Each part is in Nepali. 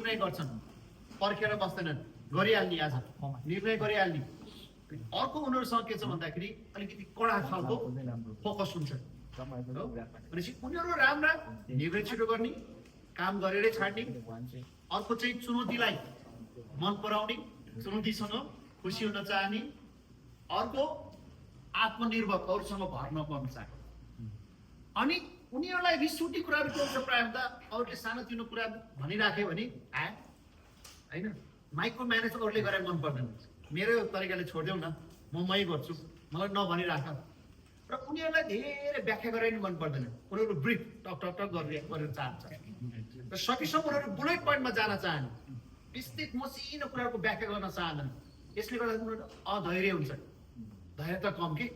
निर्णय गर्छन्, पर्खेर बस्दैनन्, गरिहाल्ने आज निर्णय गरिहाल्ने। अर्को उनीहरूसँग के छ भन्दाखेरि अलिकति कडा खालको फोकस हुन्छ। भनेपछि उनीहरू राम्रा निर्णय छिटो गर्ने, काम गरेरै छाड्ने। अर्को चाहिँ चुनौतीलाई मन पराउने, चुनौतीसँग खुसी हुन चाहने। अर्को आत्मनिर्भर, अरूसँग भर नपर्न चाहने। अनि उनीहरूलाई रिस उठ्ने कुराहरू के हुन्छ प्रायः भन्दा अरूले सानोतिनो कुरा भनिराख्यो भने होइन, माइक्रो म्यानेज अरूले गरेर मन पर्दैन, मेरो तरिकाले छोडिदेऊ न, मै गर्छु, मलाई नभनिराख। र उनीहरूलाई धेरै व्याख्या गरेर नि मन पर्दैन, उनीहरू ब्रिफ टक टक टक गरेर चाहन्छ। र सकेसम्म उनीहरू बुलेट पोइन्टमा जान चाहने, विस्तृत मसिनो कुराको व्याख्या गर्न चाहँदैन। यसले गर्दा उनीहरू अधैर्य हुन्छ, धैर्यता कम कि।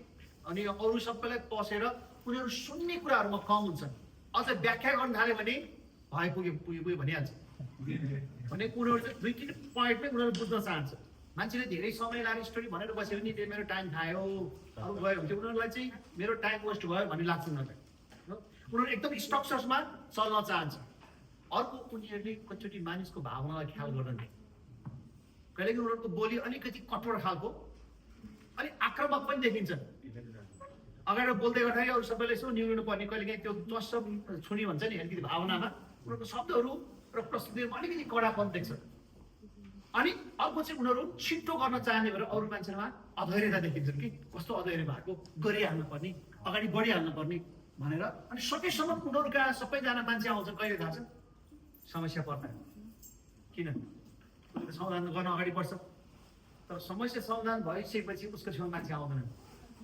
अनि अरू सबैलाई पसेर उनीहरू सुन्ने कुराहरूमा कम हुन्छन्। अझ व्याख्या गर्न थाल्यो भने भए पुग्यो भनिहाल्छ। भने उनीहरू चाहिँ दुई तिन पोइन्टमै उनीहरू बुझ्न चाहन्छ। मान्छेले धेरै समय लागेर स्टोरी भनेर बस्यो भने त्यो मेरो टाइम खायो, अरू गयो भने उनीहरूलाई चाहिँ मेरो टाइम वेस्ट भयो भन्ने लाग्छ उनीहरूलाई। उनीहरू एकदम स्ट्रक्चर्समा चल्न चाहन्छ। अर्को उनीहरूले कतिचोटि मानिसको भावनालाई ख्याल गर्दैन। कहिलेकाहीँ उनीहरूको बोली अलिकति कठोर खालको, अलिक आक्रामक पनि देखिन्छ। अगाडि बोल्दै गर्दाखेरि अरू सबैले यसो निहुनु पर्ने, कहिलेकाहीँ त्यो चस्स छुनी भन्छ नि अलिकति भावनामा, उनीहरूको शब्दहरू र प्रस्तुतिमा अलिकति कडापन देख्छ। अनि अर्को चाहिँ उनीहरू छिट्टो गर्न चाहने भएर अरू मान्छेमा अधैर्यता देखिन्छन् कि कस्तो अधैर्य भएको, गरिहाल्नु पर्ने, अगाडि बढिहाल्नु पर्ने भनेर। अनि सकेसम्म उनीहरूका सबैजना मान्छे आउँछन् कहिले थाहा छ, समस्या पर्दा। किन समाधान गर्न अगाडि बढ्छ, तर समस्या समाधान भइसकेपछि उसको छेउमा मान्छे आउँदैनन्।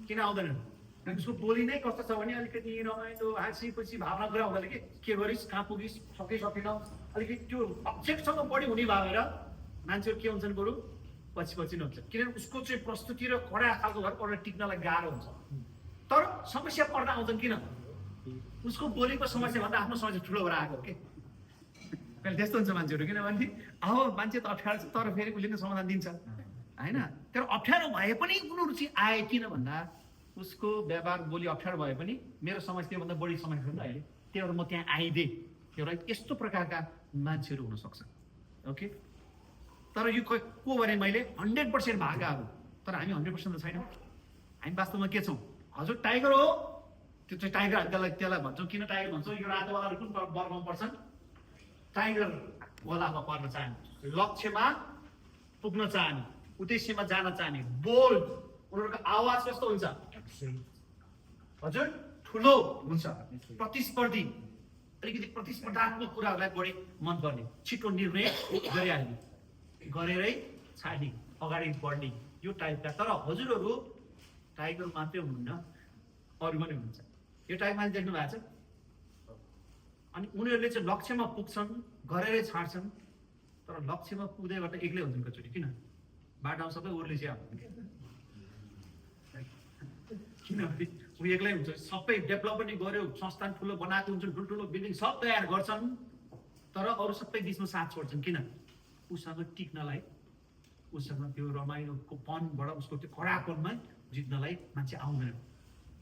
किन आउँदैनन्? उसको बोली नै कस्तो छ भने अलिकति रमाइलो हाँसीपछि भावना कुरा हुँदैन कि के गरिस्, कहाँ पुगिस्, सकेन, अलिकति त्यो अब्जेक्टसँग बढी हुने भएर मान्छेहरू के हुन्छन् बरु पछि नै हुन्छ। किनभने उसको चाहिँ प्रस्तुति र कडा खालको भएर अरूलाई टिक्नलाई गाह्रो हुन्छ। तर समस्या पर्दा आउँछन् किन? उसको बोलीको समस्या भन्दा आफ्नो समस्या ठुलो भएर आएको के। कहिले त्यस्तो हुन्छ मान्छेहरू, किनभने अब मान्छे त अप्ठ्यारो छ तर फेरि उसले नै समाधान दिन्छ होइन। तर अप्ठ्यारो भए पनि उनीहरू चाहिँ आए किन भन्दा उसको व्यवहार बोली अप्ठ्यारो भए पनि मेरो समस्या भन्दा बढी समस्या छ नि अहिले, त्यही भएर म त्यहाँ आइदिएँ। एउटा यस्तो प्रकारका मान्छेहरू हुनसक्छ। ओके, तर यो को भने मैले 100% भागाहरू, तर हामी 100% त छैनौँ। हामी वास्तवमा के छौँ? हजुर टाइगर हो, त्यो चाहिँ टाइगर, त्यसलाई भन्छौँ। किन टाइगर भन्छौँ? यो रातोवालाहरू कुन वर्गमा पर्छन्? टाइगर वालामा पर्न चाहने, लक्ष्यमा पुग्न चाहने, उद्देश्यमा जान चाहने, बोल्ड। उनीहरूको आवाज कस्तो हुन्छ? हजुर ठुलो हुन्छ, प्रतिस्पर्धी, अलिकति प्रतिस्पर्धात्मक कुराहरूलाई बढी मन पर्ने, छिटो निर्णय गरिहाल्ने, गरेरै छाड्ने, अगाडि बढ्ने, यो टाइपका। तर हजुरहरू टाइगर मात्रै हुनुहुन्न, अरू पनि हुनुहुन्छ। यो टाइप मान्छे देख्नु भएको छ? अनि उनीहरूले चाहिँ लक्ष्यमा पुग्छन्, गरेरै छाड्छन्, तर लक्ष्यमा पुग्दै गर्दा एक्लै हुन्छन् कतिचोटि। किन? बाटामा सबै ओर्लिसी आउँछ, किनभने ऊ एक्लै हुन्छ। सबै डेभलप पनि गर्यो, संस्थान ठुलो बनाएको हुन्छन्, ठुल्ठुलो बिल्डिङ सब तयार गर्छन्, तर अरू सबै बिचमा साथ छोड्छन्। किन? उसँग टिक्नलाई, उसँग त्यो रमाइलोको पनबाट, उसको त्यो कडापनमा जित्नलाई मान्छे आउँदैन।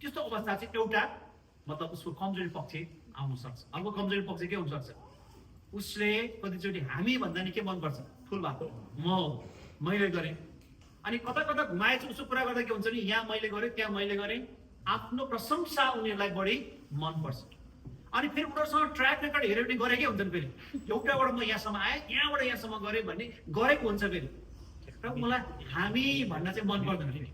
त्यस्तो अवस्था चाहिँ एउटा मतलब उसको कमजोरी पक्ष आउन सक्छ। अर्को कमजोरी पक्ष के हुनसक्छ? उसले कतिचोटि हामी भन्दा नि के मनपर्छ? ठुल भएको मैले गरेँ, अनि कता कता घुमाएछु उसको कुरा गर्दा के हुन्छ नि, यहाँ मैले गरेँ, त्यहाँ मैले गरेँ, आफ्नो प्रशंसा उनीहरूलाई बढी मनपर्छ। अनि फेरि उनीहरूसँग ट्र्याक रेकर्ड हेऱ्यो भने गरेकै हुन्छन्। फेरि एउटाबाट म यहाँसम्म आएँ, यहाँबाट यहाँसम्म गरेँ भन्ने गरेको हुन्छ फेरि। र मलाई हामी भन्न चाहिँ मन पर्दैन फेरि,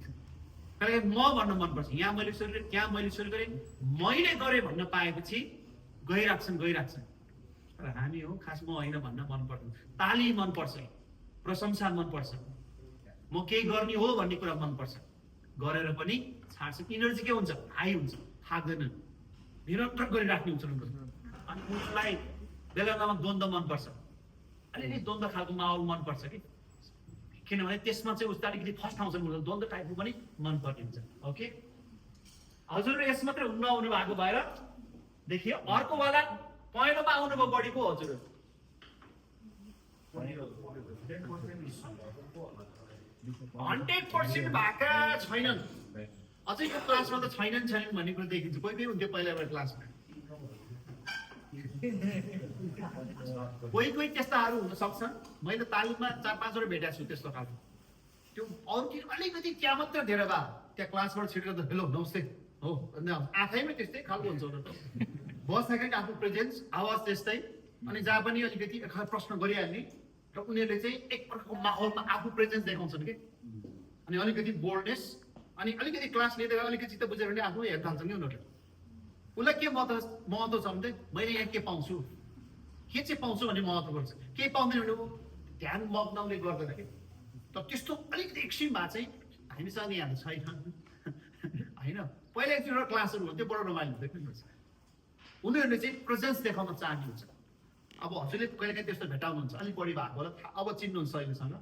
कहिले म भन्न मनपर्छ। यहाँ मैले सुरु गरेँ, त्यहाँ मैले सुरु गरेँ, मैले गरेँ भन्न पाएपछि गइराख्छन्। तर हामी हो खास म होइन भन्न मन पर्दैन। ताली मनपर्छ, प्रशंसा मनपर्छ, म केही गर्ने हो भन्ने कुरा मनपर्छ, गरेर पनि छाड्छ। इनर्जी के हुन्छ? हाई हुन्छ, थाक्दैनन्, निरन्तर गरिराख्ने हुन्छ उनीहरू। अनि उनीहरूलाई बेला बेलामा द्वन्द्व मनपर्छ, अलिअलि द्वन्द्व खालको माहौल मनपर्छ कि, किनभने त्यसमा चाहिँ उसले अलिकति फर्स्ट आउँछ, द्वन्द्व टाइपको पनि मनपर्ने हुन्छ। ओके, हजुर यस मात्रै नआउनु भएको भएर देखियो। अर्कोवाला पहिलोमा आउनुभयो बढीको हजुर 100% भएका छैनन्। अझै यो क्लासमा त छैनन् भन्ने कुरो देखिन्छ। कोही कोही हुन्थ्यो पहिला क्लासमा, कोही कोही त्यस्ताहरू हुन सक्छन्, मैले तालिममा 4-5 वटा भेटेको छु त्यस्तो खालको। त्यो अरू के अलिकति त्यहाँ मात्र धेरै भए त्यहाँ क्लासबाट छिटेर त हेलो नमस्ते हो आफैमै त्यस्तै खालको हुन्छ उनीहरू बस्दाखेरि आफ्नो प्रेजेन्स आवाज त्यस्तै, अनि जहाँ पनि अलिकति प्रश्न गरिहाल्ने र उनीहरूले चाहिँ एक प्रकारको माहौलमा आफू प्रेजेन्स देखाउँछन् कि, अनि अलिकति बोल्डनेस, अनि अलिकति क्लास लिँदै अलिकति चित्त बुझेर पनि आफू हेर्न थाल्छन् कि उनीहरूले। उसलाई के महत्त्व छ भने मैले यहाँ के पाउँछु, के चाहिँ पाउँछु भन्ने महत्त्व गर्छ, केही पाउँदैन भने ऊ ध्यान मग्नाउने गर्दैन कि। तर त्यस्तो अलिकति एक्सट्रिम भए चाहिँ हामीसँग यहाँ छैन होइन। पहिला एकचोटि क्लासहरू हुन्थ्यो, बडो रमाइलो हुन्थ्यो। उनीहरूले चाहिँ प्रेजेन्स देखाउन चाहने हुन्छ। अब हजुरले कहिलेकाहीँ त्यस्तो भेटाउनुहुन्छ, अलिक बढी भएको होला, अब चिन्नुहुन्छ अहिलेसँग।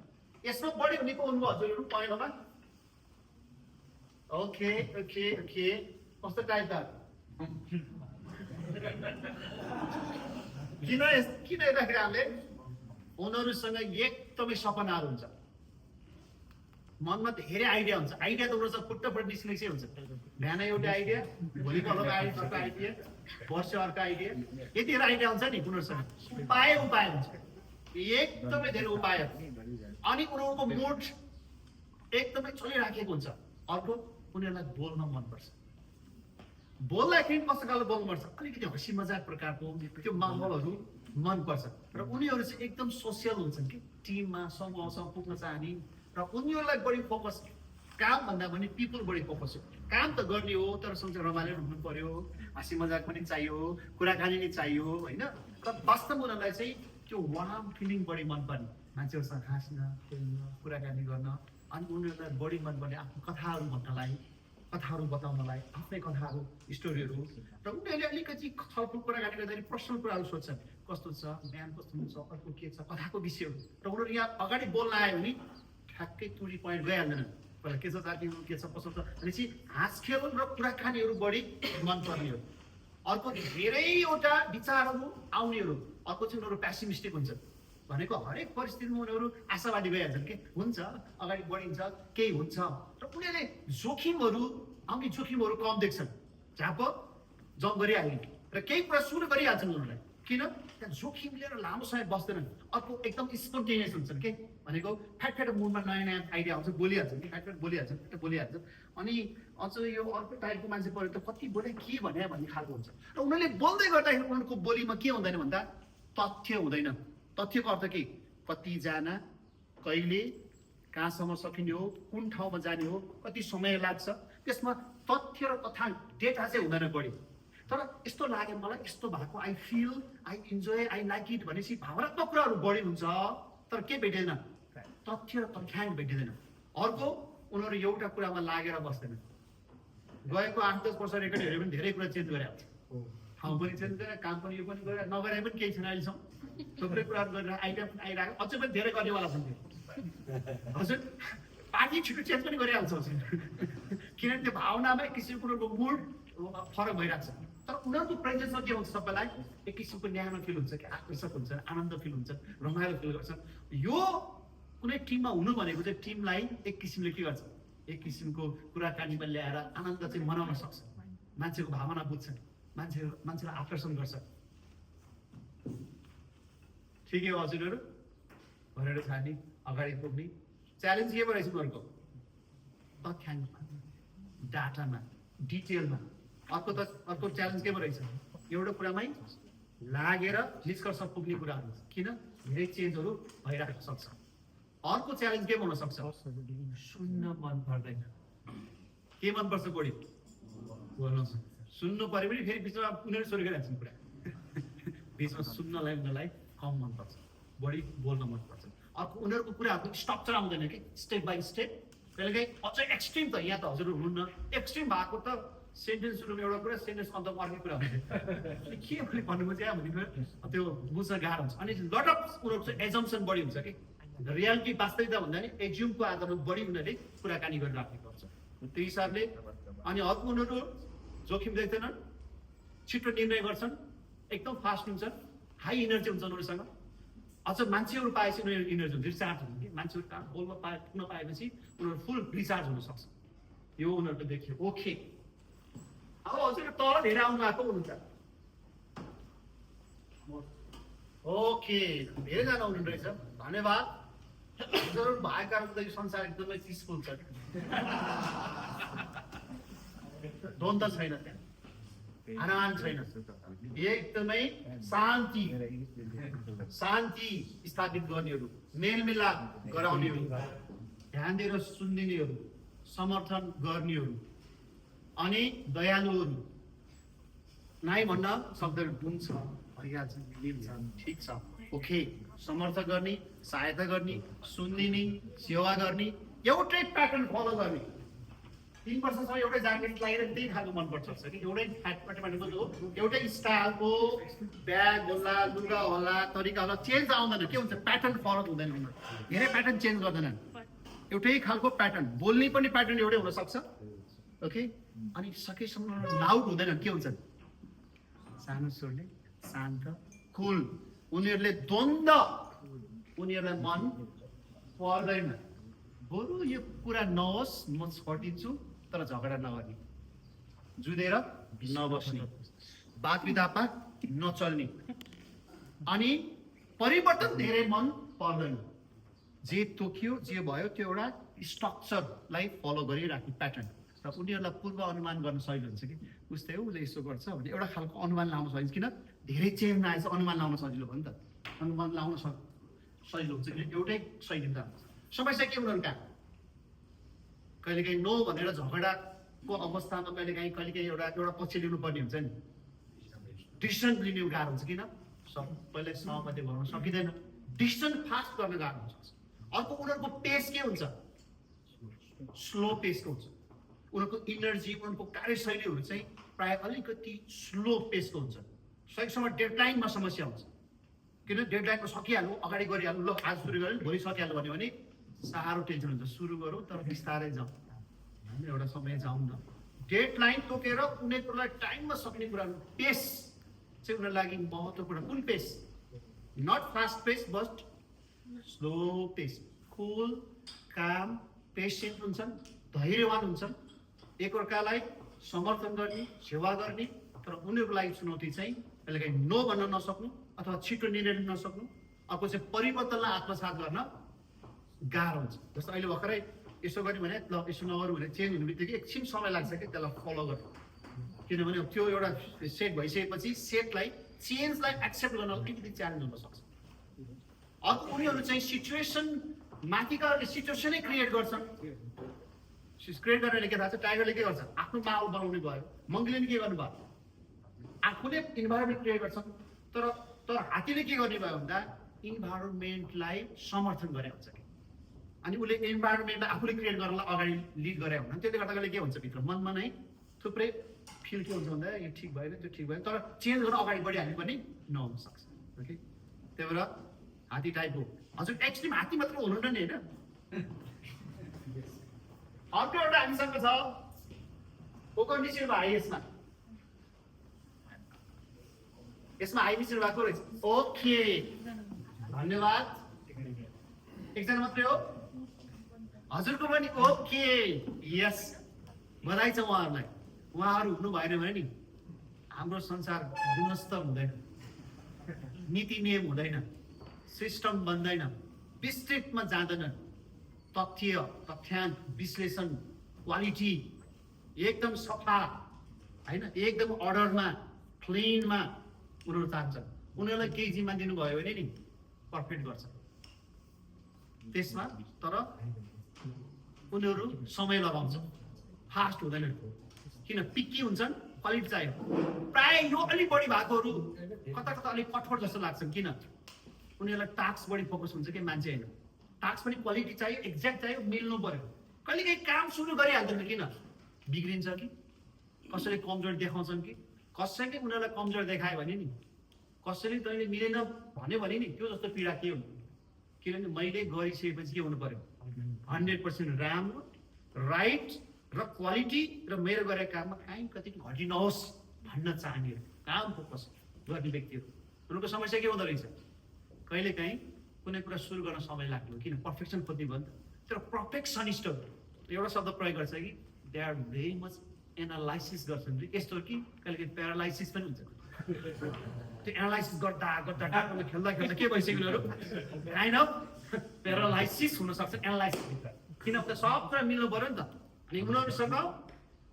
यसमा बढी हुने को हुनुभयो हजुरहरू पहिलामा? ओके ओके ओके, कस्तो टाइपदार किन हेर्दाखेरि हामीले उनीहरूसँग एकदमै सपनाहरू हुन्छ, मनमा धेरै आइडिया हुन्छ। आइडिया त उनीहरूसँग फुट्टफुट निस्किनेकै हुन्छ। बिहान एउटा आइडिया, भोलि अर्को आइडिया, वर्ष अर्को आइडिया, यतिखेर आइडिया हुन्छ नि उनीहरूसँग। उपाय हुन्छ, एकदमै धेरै उपायहरू। अनि उनीहरूको मुड एकदमै चलिराखेको हुन्छ। अर्को, उनीहरूलाई बोल्न मनपर्छ। बोल्दाखेरि कस्तो खालको बोल्नुपर्छ, अलिकति हँसी मजाक प्रकारको त्यो माहौलहरू मनपर्छ। र उनीहरू चाहिँ एकदम सोसियल हुन्छन् कि, टिममा समूहसँग पुग्न चाहने। र उनीहरूलाई बढी फोकस काम भन्दा पनि पिपल बढी फोकस हो। काम त गर्ने हो, तर सँगसँगै रमाइलो हुनु पर्यो, हाँसी मजाक पनि चाहियो, कुराकानी पनि चाहियो होइन। र वास्तवमा उनीहरूलाई चाहिँ त्यो वार्म फिलिङ बढी मनपर्ने, मान्छेहरूसँग हाँस्न खेल्न कुराकानी गर्न। अनि उनीहरूलाई बढी मनपर्ने आफ्नो कथाहरू भन्नलाई, कथाहरू बताउनलाई, आफ्नै कथाहरू स्टोरीहरू। र उनीहरूले अलिकति छलफल कुराकानी गर्दाखेरि पर्सनल कुराहरू सोध्छन्, कस्तो छ बिहान, कस्तो हुन्छ, अर्को के छ, कथाको विषयहरू। र उनीहरू यहाँ अगाडि बोल्न आयो भने ठ्याक्कै टुरी पोइन्ट गइहाल्दैन। पहिला के छ साथीहरू, के छ कसो छ भनेपछि हाँसखेल र कुराकानीहरू बढी मनपर्ने हो। अर्को धेरैवटा विचारहरू आउनेहरू। अर्को चाहिँ उनीहरू पेसिमिस्टिक हुन्छ, भनेको हरेक परिस्थितिमा उनीहरू आशावादी भइहाल्छन् कि हुन्छ अगाडि बढिन्छ, केही हुन्छ। र उनीहरूले जोखिमहरू आउने जोखिमहरू कम देख्छन्, झाप जम्प गरिहाल्ने र केही कुरा सुरु गरिहाल्छन् उनीहरूलाई। किन? त्यहाँ जोखिम लिएर लामो समय बस्दैनन्। अर्को एकदम स्पोन्टेनियस हुन्छन् के, भनेको फ्याट मुडमा नयाँ नयाँ आइडिया आउँछ, बोलिहाल्छन् कि फ्याट बोलिहाल्छन्। अनि अझ यो अर्को टाइपको मान्छे पऱ्यो त कति बोले के भने भन्ने खालको हुन्छ। र उनीहरूले बोल्दै गर्दाखेरि उनीहरूको बोलीमा के हुँदैन भन्दा तथ्य हुँदैन। तथ्यको अर्थ के, कतिजना, कहिले, कहाँसम्म सकिने हो, कुन ठाउँमा जाने हो, कति समय लाग्छ, त्यसमा तथ्य र तथ्याङ्क डेटा चाहिँ हुँदैन बढी। तर यस्तो लाग्यो मलाई, यस्तो भएको, I feel, I enjoy, I like it भनेपछि भावनात्मक कुराहरू बढी हुन्छ। तर के भेटिँदैन? तथ्य र तथ्याङ्क भेटिँदैन। अर्को, उनीहरू एउटा कुरामा लागेर बस्दैन। गएको 8-10 वर्ष रेकर्ड हेऱ्यो भने धेरै कुरा चेन्ज गरिहाल्छ। ठाउँ पनि चेन्ज गरे, काम पनि यो पनि गरे, नगरे पनि केही छैन अहिलेसम्म। थुप्रै कुराहरू गरेर आइडिया पनि आइरहेको, अझै पनि धेरै गर्नेवाला छन् त्यो। हजुर पार्टी छिटो चेन्ज पनि गरिहाल्छ किनभने त्यो भावनामा एक किसिमको उनीहरूको मुड फरक भइरहेको छ। तर उनीहरूको प्रेजेन्समा के हुन्छ, सबैलाई एक किसिमको न्यानो फिल हुन्छ कि, आकर्षक हुन्छ, आनन्द फिल हुन्छ, रमाइलो फिल गर्छ। यो कुनै टिममा हुनु भनेको चाहिँ टिमलाई एक किसिमले के गर्छ, एक किसिमको कुराकानीमा ल्याएर आनन्द चाहिँ मनाउन सक्छ। मान्छेको भावना बुझ्छ, मान्छेलाई आकर्षण गर्छ। ठिकै हो हजुरहरू, भनेर छाड्ने, अगाडि पुग्ने। च्यालेन्ज के रहेछ उनीहरूको? तथ्याङ्कमा, डाटामा, डिटेलमा। अर्को च्यालेन्ज के रहेछ? एउटा कुरामै लागेर निष्कर्ष पुग्ने कुराहरू। किन? धेरै चेन्जहरू भइरहेको सक्छ। अर्को च्यालेन्ज के हुन सक्छ? सुन्न मन पर्दैन। के मनपर्छ बढी? बोल्न। सुन्नु पर्यो भने फेरि बिचमा उनीहरू सुरु गरिहाल्छन् कुरा। बिचमा सुन्नलाई उनीहरूलाई कम मनपर्छ, बढी बोल्न मनपर्छ। अर्को, उनीहरूको कुराहरूको स्ट्रक्चर आउँदैन कि, स्टेप बाई स्टेप। कहिलेकाहीँ अझै एक्सट्रिम त यहाँ त हजुर हुनुहुन्न। एक्सट्रिम भएको त सेन्टेन्स सुरुमा एउटा कुरा, सेन्टेन्स अन्तमा अर्कै कुरा हुन्छ। के भने भन्नु चाहिँ भनेको त्यो बुझ्न गाह्रो हुन्छ। अनि लट अफ उनीहरूको चाहिँ एजम्सन बढी हुन्छ कि, रियालिटी वास्तविकता भन्दा नि एज्युमको आधारमा बढी उनीहरूले कुराकानी गरिराख्ने गर्छ। त्यो हिसाबले अनि अर्को, उनीहरू जोखिम देख्दैनन्, छिटो निर्णय गर्छन्, एकदम फास्ट हुन्छन्, हाई इनर्जी हुन्छ उनीहरूसँग। अझ मान्छेहरू पाएपछि उनीहरू इनर्जी हुन्छ, रिचार्ज हुन्छ कि। मान्छेहरू कहाँ बोल्न पुग्न पाएपछि उनीहरू फुल रिचार्ज हुनसक्छ। यो उनीहरूको देखियो। ओके, अब हजुर तल धेरै आउनु भएको हुनुहुन्छ। ओके, धेरैजना हुनु रहेछ, धन्यवाद। हजुर भएको कारण त यो संसार एकदमै पिसफुल छ, द्वन्द्व छैन त्यहाँ, हनान छैन, एकदमै शान्ति शान्ति स्थापित गर्नेहरू, मेलमिलाप गराउनेहरू, ध्यान दिएर सुनिदिनेहरू, समर्थन गर्नेहरू अनि दयालुहरू। नाइ भन्न शब्दहरू हुन्छ, भइहाल्छ, मिल्छ, ठिक छ, ओके। समर्थन गर्ने, सहायता गर्ने, सुनिदिने, सेवा गर्ने, एउटै प्याटर्न फलो गर्ने। 3 वर्षसम्म एउटै ज्याकेट लगाएर त्यही खालको मनपर्छ कि एउटै एउटै स्टाइलको ब्याग होला, लुगा होला, तरिका होला, चेन्ज आउँदैन। के हुन्छ, प्याटर्न फरक हुँदैन, धेरै प्याटर्न चेन्ज गर्दैनन्, एउटै खालको प्याटर्न। बोल्ने पनि प्याटर्न एउटै हुनसक्छ, ओके। अनि सकेसम्म लाउड हुँदैन, के हुन्छ, सानो स्वरले, शान्त, कुल। उनीहरूले द्वन्द्व, उनीहरूलाई मन पर्दैन। बरु यो कुरा नहोस्, म छटिन्छु, तर झगडा नगर्ने, जुधेर नबस्ने, वाद विवाद नचल्ने, अनि परिवर्तन धेरै मन पर्दैन। जे तोकियो, जे भयो, त्यो एउटा स्ट्रक्चरलाई फलो गरिराख्ने प्याटर्न। र उनीहरूलाई पूर्व अनुमान गर्न सजिलो हुन्छ कि उस्तै हो, उसले यसो गर्छ भने एउटा खालको अनुमान लगाउन सजिन्छ। किन धेरै चेन्ज नआएछ, अनुमान लगाउन सजिलो भयो नि त, अनुमान लगाउन सजिलो हुन्छ कि एउटै शैली त। समस्या के उनीहरू कहाँ, कहिलेकाहीँ नो भनेर झगडाको अवस्थामा कहिलेकाहीँ एउटा पक्ष लिनुपर्ने हुन्छ नि, डिसिसन लिनु गाह्रो हुन्छ। किन, सबैलाई सहमति बनाउन सकिँदैन, डिसिसन फास्ट गर्न गाह्रो हुन्छ। अर्को उनीहरूको पेस के हुन्छ, स्लो पेसको हुन्छ। उनीहरूको इनर्जी, उनीहरूको कार्यशैलीहरू चाहिँ प्रायः अलिकति स्लो पेसको हुन्छ। सही समय डेडलाइनमा समस्या हुन्छ, किन डेडलाइनमा सकिहाल्नु, अगाडि गरिहाल्नु, ल आज सुरु गऱ्यो भोलि सकिहाल्नु भन्यो भने साह्रो टेन्सन हुन्छ। सुरु गरौँ तर बिस्तारै जाउँ, एउटा समय जाउँ न। डेडलाइन तोकेर कुनै कुरालाई टाइममा सक्ने कुरा, पेस चाहिँ उनीहरूको लागि महत्त्वपूर्ण। कुन पेस, नट फास्ट पेस बट स्लो पेस। कुल, काम, पेसेन्ट हुन्छन्, धैर्यवान हुन्छन्, एकअर्कालाई समर्थन गर्ने, सेवा गर्ने। तर उनीहरूको लागि चुनौती चाहिँ कहिलेकाहीँ नो भन्न नसक्नु अथवा छिटो निर्णय लिन नसक्नु। अर्को चाहिँ परिवर्तनलाई आत्मसात गर्न गाह्रो हुन्छ। जस्तो अहिले भर्खरै यसो गर्ने भने ल यसो नगरौँ भने चेन्ज हुने बित्तिकै एकछिन समय लाग्छ कि त्यसलाई फलो गर्नु, किनभने त्यो एउटा सेट भइसकेपछि सेटलाई चेन्जलाई एक्सेप्ट गर्न अलिकति च्यालेन्ज हुनसक्छ। अर्को उनीहरू चाहिँ सिचुएसन माथिका सिचुएसनै क्रिएट गर्छन्। क्रिएट गरेर के थाहा छ, टाइगरले के गर्छ, आफ्नो माहौल बनाउने भयो, मङ्कीले के गर्नुभयो, आफूले इन्भाइरोमेन्ट क्रिएट गर्छ। तर हात्तीले के गर्ने भयो भन्दा इन्भाइरोमेन्टलाई समर्थन गरे हुन्छ कि, अनि उसले इन्भाइरोमेन्टलाई आफूले क्रिएट गर्नलाई अगाडि लिड गरे हुँदैन। त्यसले गर्दा के हुन्छ, भित्र मनमा नै थुप्रै फिल के हुन्छ भन्दा यो ठिक भएन, त्यो ठिक भएन, तर चेन्ज गर्न अगाडि बढिहाल्नु पनि नहुन सक्छ। ओके, त्यही भएर हात्ती टाइपको हजुर एक्सट्रिम हात्ती मात्र हुनुहुन्न नि, होइन। अर्को एउटा हामीसँग छ ओकन्डिसन भाइ, यसमा हाई मिसिन भएको रहेछ। ओके, धन्यवाद। एकजना मात्रै हो हजुरको पनि? ओके, यस, बधाई छ उहाँहरूलाई। उहाँहरू हुनु भएन भने नि हाम्रो संसार गुणस्तर हुँदैन, नीति नियम हुँदैन, सिस्टम बन्दैन, विस्तृतमा जाँदैनन्। तथ्य, तथ्याङ्क, विश्लेषण, क्वालिटी एकदम सफा, होइन, एकदम अर्डरमा, क्लिनमा उनीहरू चाहन्छन्। उनीहरूलाई केही जिम्मा दिनुभयो भने नि पर्फेक्ट गर्छ त्यसमा। तर उनीहरू समय लगाउँछ, फास्ट हुँदैनन्। किन, पिक्की हुन्छन्, क्वालिटी चाहियो। प्राय यो अलिक बढी भएकोहरू कता कता अलिक कठोर जस्तो लाग्छन्। किन, उनीहरूलाई टास्क बढी फोकस हुन्छ कि मान्छे होइन। टास्क पनि क्वालिटी चाहियो, एक्ज्याक्ट चाहियो, मिल्नु पर्यो। कहिलेकाहीँ काम सुरु गरिहाल्दैन, किन बिग्रिन्छ कि कसैले कमजोर देखाउँछन् कि कसैले उनीहरूलाई कमजोर देखायो भने नि, कसैले तैँले मिलेन भन्यो भने नि त्यो जस्तो पीडा के हुनु। किनभने मैले गरिसकेपछि के हुनु पर्यो, 100% राम्रो, राइट र क्वालिटी र मेरो गरेको काममा काहीँ कति घटी नहोस् भन्न चाहने काम फोकस गर्ने व्यक्तिहरू। उनीहरूको समस्या के हुँदो रहेछ, कहिलेकाहीँ कुनै कुरा सुरु गर्न समय लाग्यो, किन पर्फेक्सन खोज्ने भयो नि त। तर पर्फेक्सनिस्टहरू एउटा शब्द प्रयोग गर्छ कि they are very much analysis गर्छन्। यस्तो कि कहिलेकाहीँ प्यारालाइसिस पनि हुन्छ। त्यो एनालाइसिस गर्दा गर्दा डाटामा खेल्दा खेल्दा के भइसक्यो उनीहरू काइन्ड अफ प्यारालाइसिस हुनसक्छ एनालाइसिस भित्र किनभने सबै मिल्नु पर्यो नि त अनि उनीहरूसँग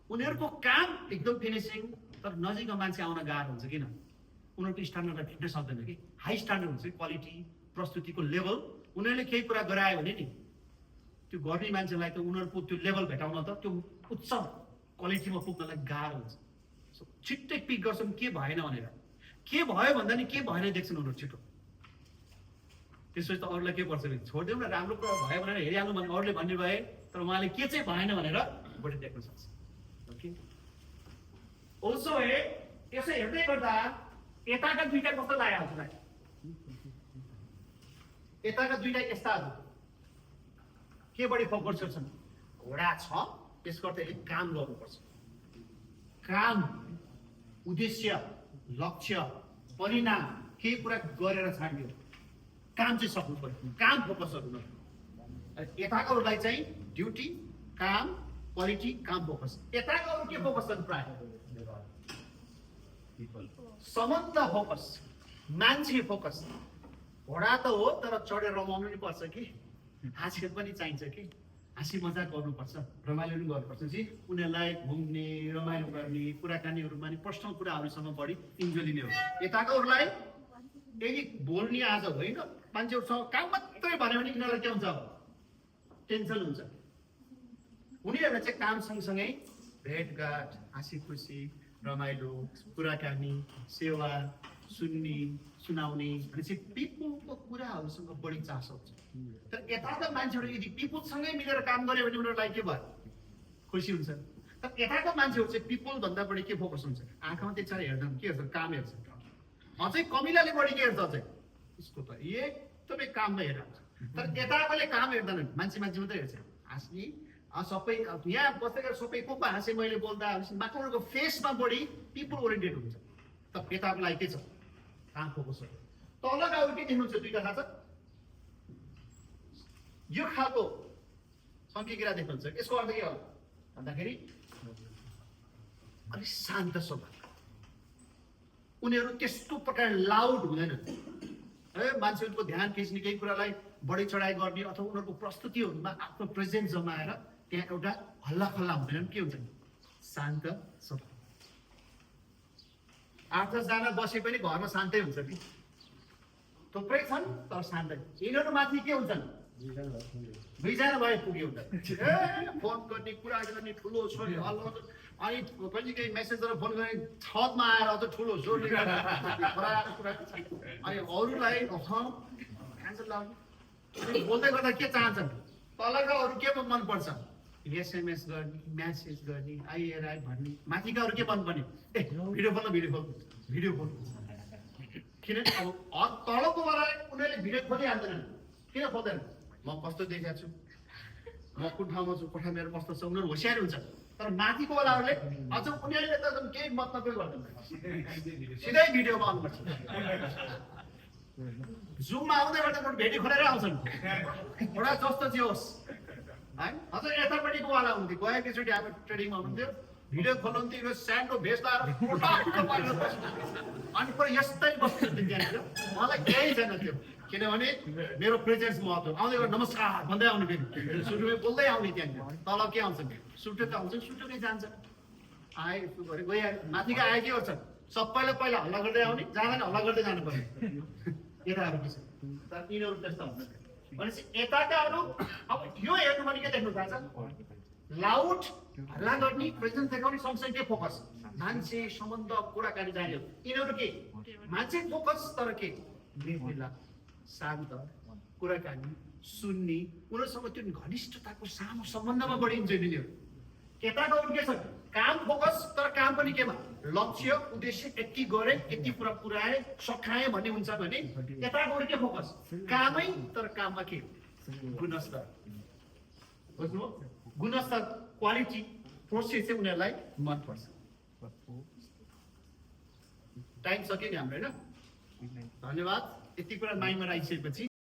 उनीहरूको काम एकदम फिनिसिङ तर नजिकमा मान्छे आउन गाह्रो हुन्छ किन उनीहरूको स्ट्यान्डर्डलाई भेट्न सक्दैन कि हाई स्ट्यान्डर्ड हुन्छ क्वालिटी प्रस्तुतिको लेभल उनीहरूले केही कुरा गरायो भने नि त्यो गर्ने मान्छेलाई त उनीहरूको त्यो लेभल भेटाउन त त्यो उच्च क्वालिटीमा पुग्नलाई गाह्रो हुन्छ छिट्टै पिक गर्छन् के भएन भनेर के भयो भन्दा नि के भएन देख्छन् उनीहरू छिटो त्यसपछि त अरूलाई के पर्छ भने छोडिदेऊ न राम्रो कुरा भयो भनेर हेरिहाल्नु भने अरूले भन्ने भए तर उहाँले के चाहिँ भएन भनेर बढी देख्न सक्छ ओके ओल्सो यसो हेर्दै गर्दा यताका दुईटा कस्तो लाग्यो हजुरलाई यताका दुईटा यस्ताहरू के बढी फोकस गर्छन् घोडा छ त्यसको अर्थ यसले काम गर्नुपर्छ काम उद्देश्य लक्ष्य परिणाम केही कुरा गरेर छाड्यो काम चाहिँ सक्नु पर्यो काम फोकस गर्नु यताकोहरूलाई चाहिँ ड्युटी काम क्वालिटी काम फोकस यताको अरू के फोकस गर्नु प्राय सम्बन्ध फोकस मान्छे फोकस घोडा त हो तर चढेर रमाउनु नि पर्छ कि हाँसखेल पनि चाहिन्छ कि हाँसी मजाक गर्नुपर्छ रमाइलो पनि गर्नुपर्छ कि उनीहरूलाई घुम्ने रमाइलो गर्ने कुराकानीहरूमा नि पर्सनल कुराहरूसँग बढी इन्जोय लिने हो यताकोहरूलाई यदि बोल्ने आज होइन मान्छेहरूसँग काम मात्रै भन्यो भने यिनीहरूलाई के हुन्छ अब टेन्सन हुन्छ उनीहरूलाई चाहिँ काम सँगसँगै भेटघाट हाँसी खुसी रमाइलो कुराकानी सेवा सुन्ने सुनाउने भनेपछि पिपुलको कुराहरूसँग बढी चासो हुन्छ तर यताका मान्छेहरू यदि पिपुलसँगै मिलेर काम गर्यो भने उनीहरूलाई के भयो खुसी हुन्छ तर यताका मान्छेहरू चाहिँ पिपुल भन्दा बढी के फोकस हुन्छ आँखामा त्यति हेर्दैन के हेर्छ काम हेर्छ अझै कमिलाले बढी के हेर्छ अझै उसको त एकदमै काममा हेरेर तर यताकोले काम हेर्दैनन् मान्छे मान्छे मात्रै हेर्छ हाँस्ने सबै यहाँ बस्दै सबै को हाँसे मैले बोल्दा उनीहरूको फेसमा बढी पिपुल ओरिएन्टेड हुन्छ त यताको लागि के छ काम फोकस हो तलका अरू के देख्नुहुन्छ दुईटा थाहा छ यो खालको सङ्केकिरा देख्नुहुन्छ यसको अर्थ के हो भन्दाखेरि अलिक शान्त स्वभाव उनीहरू त्यस्तो प्रकार लाउड हुँदैनन् है मान्छेहरूको ध्यान खिच्ने केही कुरालाई बढी चढाइ गर्ने अथवा उनीहरूको प्रस्तुतिहरूमा आफ्नो प्रेजेन्स जमाएर त्यहाँ एउटा हल्ला खल्ला हुँदैनन् के हुन्छ शान्त स्वभाव 8-10 जना बसे पनि घरमा शान्तै हुन्छ कि थुप्रै छन् तर शान्तै यिनीहरू माथि के हुन्छन् 2 जना भए पुग्यो हुन्छ फोन गर्ने कुरा गर्ने ठुलो छोरी हल्ला अनि कहिले केही मेसेजहरू फोन गर्ने छतमा आएर अझ ठुलो जोडले अनि अरूलाई क्यान्सर लाग्ने बोल्दै गर्दा के चाहन्छन् तलका अरू के मनपर्छ एसएमएस गर्ने म्यासेज गर्ने आइएआई भन्ने माथिका अरू के मनपर्ने भिडियो फोन किन अब तलको वाला उनीहरूले भिडियो खोलिहाल्दैनन् किन खोल्दैन म कस्तो देखिएको छु म कुन ठाउँमा छु कोठा मेरो कस्तो छ उनीहरू होसियार हुन्छ तर माथिको वालाहरूले अझ उनीहरूले त केही मतलबै गर्दैन सिधै भिडियोमा आउनुपर्छ जुममा आउँदै गर्दा भेटी खोलेर आउँछन् एउटा जस्तो चाहिँ होस् है अझ यतापट्टिको वाला हुन्थ्यो गएको एकचोटि अब ट्रेडिङमा हुनुहुन्थ्यो भिडियो खोल्नुहुन्थ्यो यो स्यान्डो भेस्ट लाएर अनि पुरा यस्तै बस्छु त्यहाँनिर मलाई केही छैन त्यो किनभने मेरो प्रेजेन्स महत्त्व आउँदै गर्दा नमस्कार भन्दै आउने फेरि सुरुमै बोल्दै आउने त्यहाँनिर तल के आउँछ सुटो त आउँछ सुटोकै जान्छ आए यस्तो गरे गइहाल्यो माथिको आए के गर्छ सबैलाई पहिला हल्ला गर्दै आउने जाँदैन हल्ला गर्दै जानु पर्ने यताहरू के छ तर यिनीहरू त्यस्तो हुन्छ भनेपछि यताकाहरू अब यो हेर्नु भने के देख्नु थाल्छ लाउड हल्ला गर्ने प्रेजेन्स देखाउने सँगसँगै के फोकस मान्छे सम्बन्ध कुराकानी जाने हो यिनीहरू के मान्छे फोकस तर के निर्मला शान्त कुराकानी सुन्ने उनीहरूसँग त्यो घनिष्ठताको सानो सम्बन्धमा बढी इन्जोय लिने हो यताको अरू के छ काम फोकस तर काम पनि केमा लक्ष्य उद्देश्य यति गरे यति कुरा पुऱ्याए सखाए भन्ने हुन्छ भने यताको अरू के फोकस कामै तर काममा के गुणस्तर बुझ्नु गुणस्तर क्वालिटी प्रोसेस चाहिँ उनीहरूलाई मनपर्छ टाइम सक्यो नि हाम्रो होइन धन्यवाद यति कुरा माइन्डमा राखिसकेपछि